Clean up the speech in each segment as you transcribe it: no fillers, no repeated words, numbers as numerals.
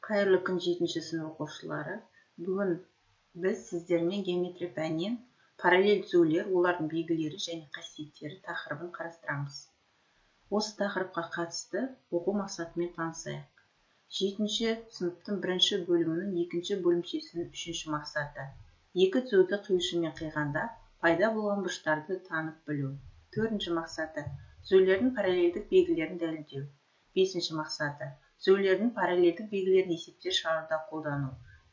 Қайырлы күн, жетінші сынып оқушылары! Бүгін біз сіздермен геометрия пәнінен параллель түзулер, олардың белгілері және қасиеттері тақырыбын қарастырамыз. Осы тақырыпқа қатысты оқу мақсатымен танысайық. Жетінші сыныптың бірінші бөлімінің екінші бөлімшесінің үшінші мақсаты: екі түзуді қиюшымен қиғанда пайда болған бұрыштарды танып білу. Төртінші мақсаты: түзулердің параллельдік белгілерін дәлелдеу. Бесінші мақсаты: түзулердің параллельдік белгілерін есептер шығаруда қолдану.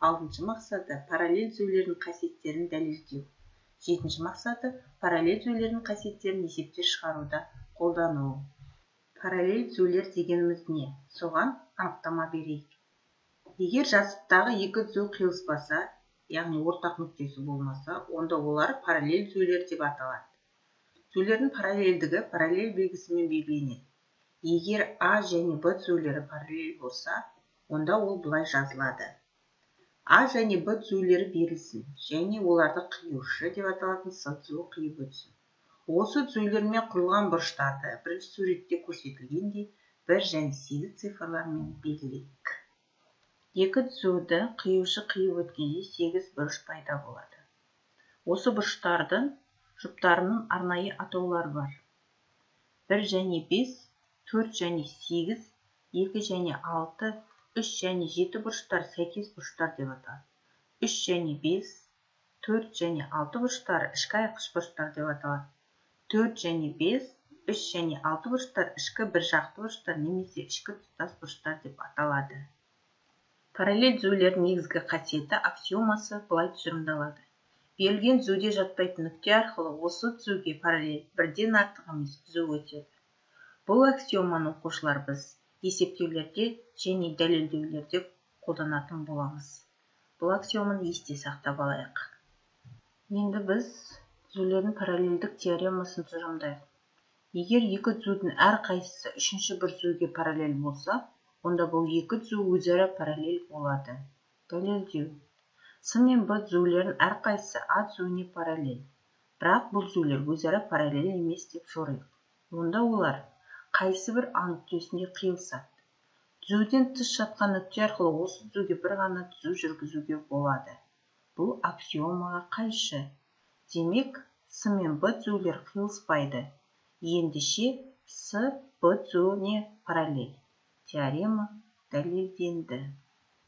Алтыншы мақсаты: параллель түзулердің қасиеттерін дәлелдеу. Жетінші мақсаты: параллель түзулердің қасиеттерін есептер шығаруда қолдану. Параллель түзулер дегеніміз не? Соған анықтама берейік. Егер жазықтағы екі түзу қиылыспаса, яғни ортақ нүктесі болмаса, онда олар параллель түзулер деп аталады. Түзулердің параллельдігі параллель белгісімен белгіленеді. Егер А және Б түзулері параллель болса, онда ол былай жазылады: А және Б түзулері берілсін және оларды қиюшы деп аталатын С түзуі қиып өтсін. Осы түзулермен құрылған бұрыштарды бірінші суретте көрсетілгендей 1 және 8 цифрларымен белгілейік. Екі түзуді қиюшы қиып өткенде 8 бұрыш пайда болады. Осы бұрыштардың жұптарының арнайы атаулары бар: 1 және 5, 4 және 8, 2 және 6, 3 және 7 бұрыштар сәйкес бұрыштар деп аталады. 3 және 5, 4 және 6 бұрыштары ішкі айқыш бұрыштар деп аталады. 4 және 5, 3 және 6 бұрыштар ішкі бір жақты бұрыштар немесе ішкі тұтас бұрыштар деп аталады. Параллель түзулердің негізгі қасиеті аксиомасы былай тұжырымдалады: берілген түзуде жатпайтын нүкте арқылы осы түзуге параллель бірден артық емес түзу өтеді. Бұл аксиоманы, оқушылар, біз есептеулерде және дәлелдеулерде қолданатын боламыз. Бұл аксиоманы есте сақтап алайық. Енді біз түзулердің параллельдік теоремасын тұжырымдайық. Егер екі түзудің әрқайсысы үшінші бір түзуге параллель болса, онда бұл екі түзу өзара параллель болады. Дәлелдеу. С мен Б түзулерінің әрқайсысы А түзуіне параллель. Бірақ бұл түзулер өзара параллель емес деп жорыйық. Онда олар қайсы бір А нүктесінде қиылысады. Түзуден тыс жатқан нүкте арқылы осы түзуге бір ғана түзу жүргізуге болады. Бұл аксиомаға қайшы. Демек, С мен Б түзулер қиылыспайды. Ендеше С Б түзуіне параллель. Теорема дәлелденді.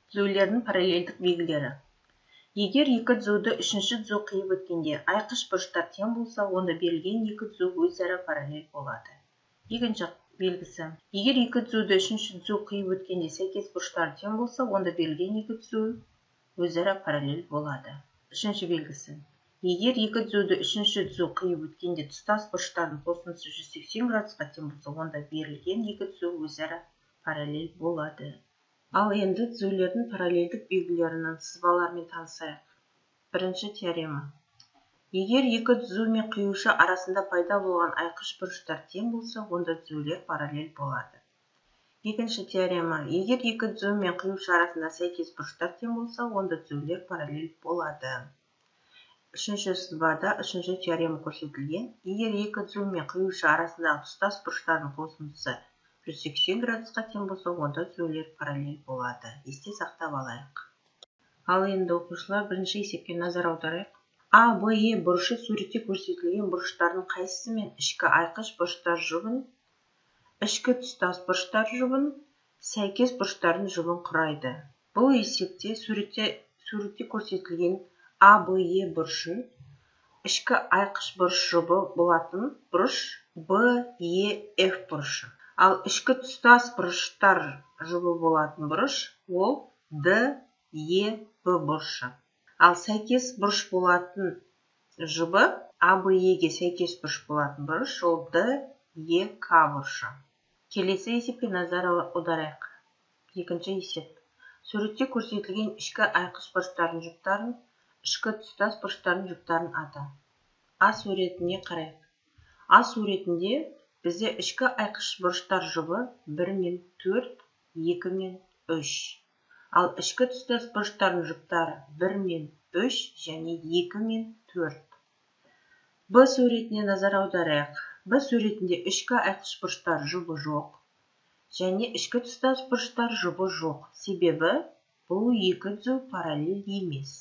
Түзулердің параллельдік белгілері. Егер екі түзуді үшінші түзу қиып өткенде айқыш бұрыштар тең болса, онда берілген екі түзу өзара параллель болады. Екінші белгісі: егер екі түзуді үшінші түзу қиып өткенде сәйкес бұрыштары тең болса, онда берілген екі түзу өзара параллель болады. Үшінші белгісі: егер екі түзуді үшінші түзу қиып өткенде тұстас бұрыштардың қосындысы 180 градусқа тең болса, онда берілген екі түзу өзара параллель болады. Ал енді түзулердің параллельдік белгілерінің сызбаларымен танысайық. Бірінші теорема. Егер екі түзу мен қиюшы арасында пайда болған айқыш бұрыштар тең болса, онда түзулер параллель болады. Екінші теорема. Егер екі түзу мен қиюшы арасында сәйкес бұрыштар тең болса, онда түзулер параллель болады. Үшінші сызбада үшінші теорема көрсетілген. Егер екі түзу мен қиюшы арасындағы тұстас бұрыштардың қосындысы 180 градусқа тең болса, онда түзулер параллель болады. Есте сақтап алайық. Ал енді, оқушылар, бірінші есепке назар аударайық. А, Б, Е бұрышы суретте көрсетілген бұрыштардың қайсысымен ішкі айқыш бұрыштар жұбын, ішкі тұстас бұрыштар жұбын, сәйкес бұрыштардың жұбын құрайды? Бұл есепте суретте көрсетілген А, Б, Е бұрышын ішкі айқыш бұрыш жұбы болатын бұрыш Б, Е, Ф бұрышы. Ал ішкі тұстас бұрыштар жұбы болатын бұрыш ол Д, Е, Б бұрышы. Ал сәйкес бұрыш болатын жұбы А, Б, Е-ге сәйкес бұрыш болатын бұрыш ол Д, Е, К бұрышы. Келесі есепке назар аударайық. Екінші есеп. Суретте көрсетілген ішкі айқыш бұрыштардың жұптарын, ішкі тұстас бұрыштардың жұптарын ата. А суретіне қарайық. А суретінде бізде ішкі айқыш бұрыштар жұбы 1 мен 4, 2 мен 3. Ал ішкі тұстас бұрыштардың жұптары 1 мен 3 және 2 мен 4. Б суретіне назар аударайық. Б суретінде ішкі айқыш бұрыштар жұбы жоқ және ішкі тұстас бұрыштар жұбы жоқ. Себебі Бұл екі түзу параллель емес.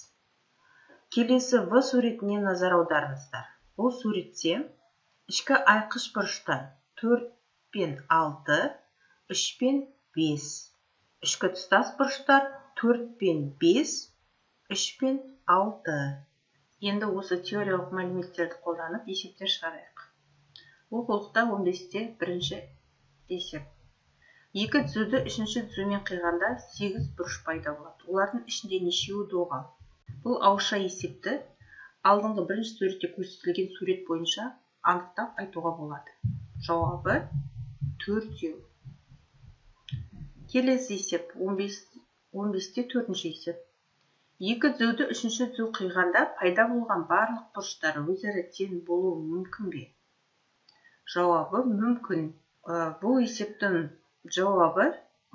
Келесі В суретіне назар аударыңыздар. Бұл суретте ішкі айқыш бұрыштар 4 пен 6, 3 пен 5. Ішкі тұстас бұрыштар 4 пен 5, 3 пен 6. Енді осы теориялық мәліметтерді қолданып есептер шығарайық. Оқулықта 15-те бірінші есеп. Екі түзуді үшінші түзумен қиғанда 8 бұрыш пайда болады. Олардың ішінде нешеуі доғал? Бұл ауызша есепті алдыңғы бірінші суретте көрсетілген сурет бойынша анықтап айтуға болады. Жауабы 4. Келесі есеп 15-те төртінші есеп. Екі түзуді үшінші түзу қиғанда пайда болған барлық бұрыштар өзара тең болуы мүмкін бе? Жауабы мүмкін. Бұл есептің жауабы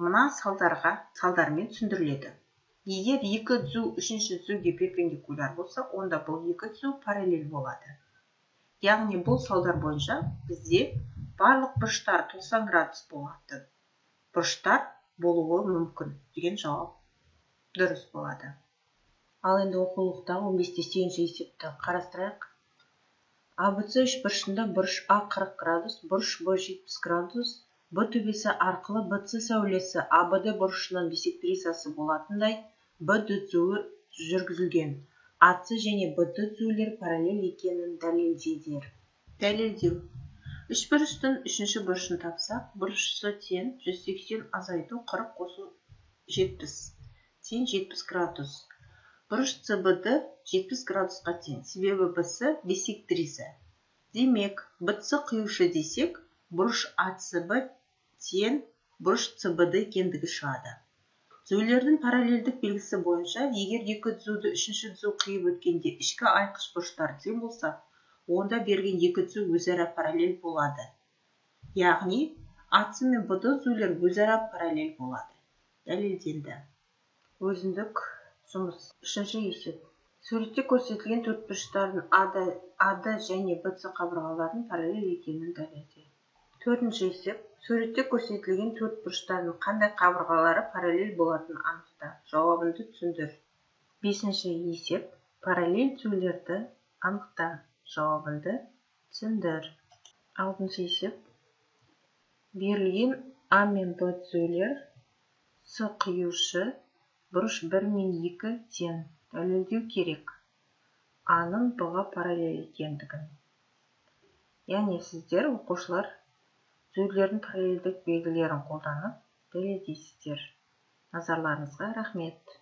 мына салдармен түсіндіріледі. Егер екі түзу үшінші түзуге перпендикуляр болса, онда бұл екі түзу параллель болады. Яғни бұл салдар бойынша бізде барлық бұрыштар 90 градус болатын бұрыштар болуы мүмкін деген жауап дұрыс болады. Ал енді оқулықтағы 15-те 8-ші есепті қарастырайық. АБЦ үшбұрышында бұрыш А 40 градус, бұрыш Б 70 градус, Б төбесі арқылы БЦ сәулесі АБД бұрышының бисектрисасы болатындай Б түзуі жүргізілген. АЦ және БД түзулері параллель екенін дәлелдейдер. Дәлелдеу. Үшбұрыштың үшінші бұрышын тапсақ, бұрыш С тең 180 азайту 40 қосу 70 тең 70 градус. Бұрыш СБД 70 градусқа тең, себебі БС бисектриса. Демек, БЦ қиюшы десек, бұрыш АЦБ тең бұрыш СБД екендігі шығады. Түзулердің параллельдік белгісі бойынша, егер екі түзуді үшінші түзу қиып өткенде ішкі айқыш бұрыштар тең болса, онда берілген екі түзу өзара параллель болады. Яғни, АЦ мен БД түзулер өзара параллель болады. Дәлелденді. Өзіндік жұмыс. Үшінші есеп. Суретте көрсетілген төртбұрыштардың АД және БЦ қабырғаларының параллель екенін дәлелде. Төртінші есеп. Суретте көрсетілген төртбұрыштардың қандай қабырғалары параллель болатынын анықта. Жауабыңды түсіндір. Бесінші есеп. Параллель түзулерді анықта. Жауабыңды түсіндір. Алтыншы есеп. Берілген А мен Б түзулер С қиюшы бұрыш 1 мен 2 тең. Дәлелдеу керек А-ның Б-ға параллель екендігін. Яғни сіздер, оқушылар, түзулердің параллельдік белгілерін қолданып дәлелдейсіздер. Назарларыңызға рахмет.